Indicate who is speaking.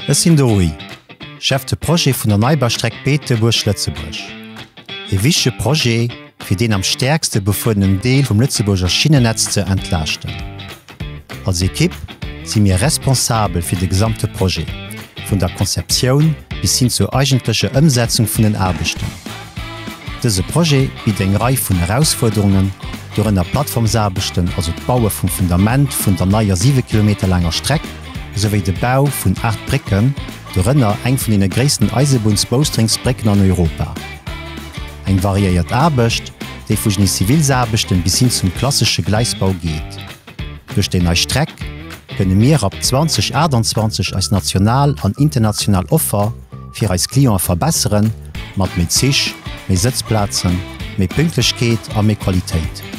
Speaker 1: Ech sinn de Rui, Chef de Projet vun der Neibaustreck Beetebuerg-Lëtzebuerg. E wichtege Projet, fir deen am stäerkste befuerenen Deel vum Lëtzebuerger Schinnennetz ze entlaaschten. Als Ekipp si mir responsabel fir de gesamte Projet, vun der Konzeptioun bis hin zur eigentlecher Ëmsetzung vun den Aarbechten. Dëse Projet bitt eng Rei vun Erausfuerderungen, dorënner Plattformsaarbechten, also d'Baue vum Fundament vun der neier 7 Kilometer laanger Streck, esouwéi de Bau vun 8 Brécken, dorënner eng vun deene gréissten Eisebunns-Boustringsbrécken an Europa. Eng variéiert Aarbecht, déi vu Genie-Civilsaarbechten bis hin zum klassesche Gleisbau geet. Duerch déi nei Streck kënne mir ab 2028 eis national an international Offer fir eis Cliente verbesseren, mat méi Zich, méi Sëtzplazen, méi Pünktlechkeet a méi Qualitéit.